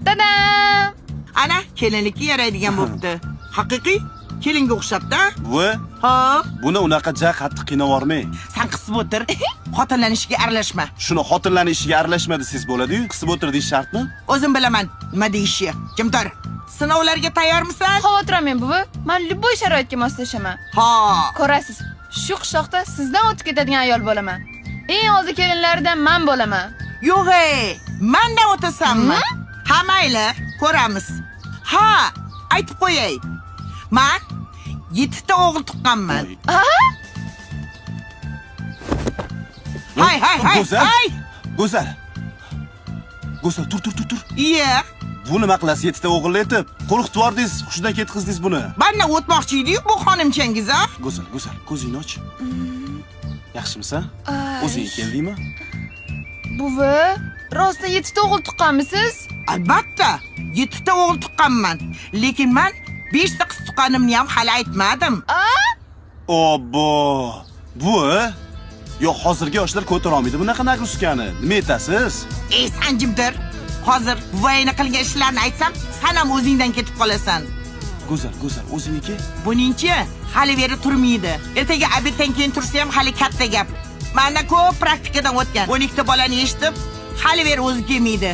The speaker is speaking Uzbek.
Tadam! Ana, kelinlikka yaraydigan bo'pti. Haqiqiy kelinga o'xshabdi. Buvi, Ha? buni unaqa ja qattiq qiynavormang. San qisib o'tir. Xotinlarning ishiga aralashma. Shuni xotinlarning ishiga aralashma desangiz bo'ladi-yu, qisib o'tir deyish shartmi? O'zim bilaman nima deyishi. Kimdir? Sinovlarga tayyormisan? Xavotir olmang, buvi. Men любой sharoitga moslashaman. Ha. Ko'rasiz, shu qishloqda sizdan o'tib ketadigan ayol bo'laman. Eng oldi kelinlaridan men bo'laman. Yo'q ey, mandan o'tasanmi? Ha, mayli, ko'ramiz. Ha, aytib qo'yay. Man 7 ta o'g'il tuqqanman. Hay, hay, hay, Go'zal. hay. Go'zal. Go'zal, tur, tur, tur, tur. Iya, Bu nima qilasiz yettita o'g'ilni etib? Qo'rqitib yubordingiz, hushidan ketqizdingiz buni. Mandan o'tmoqchi edi-yu bu xonimchangiz, a? Go'zal, Go'zal, ko'zingni och. Yaxshimisan? Ay. O'zing keldingmi? Buvi, rostdan 7 ta o'g'il tuqqanmisiz? Albatta, 7 ta o'g'il tuqqanman. Lekin man 5 ta qiz tuqqanimni ham hali aytmadim. Obbo! Bu Yo'q, hozirgi yoshlar ko'tara olmaydi bunaqa нагрузка ni. Nima aytasiz? Ey, sanjimdir. Hozir buvayni qilgan ishlarni aytsam, san ham o'zingdan ketib qolasan. Go'zal, Go'zal, o'zingniki? Buningchi hali beri turmaydi. Ertaga обед dan keyin tursa ham hali katta gap. Manda ko'p praktikadan o'tgan. 12 ta bolani eshitib, hali beri o'zi kelmaydi.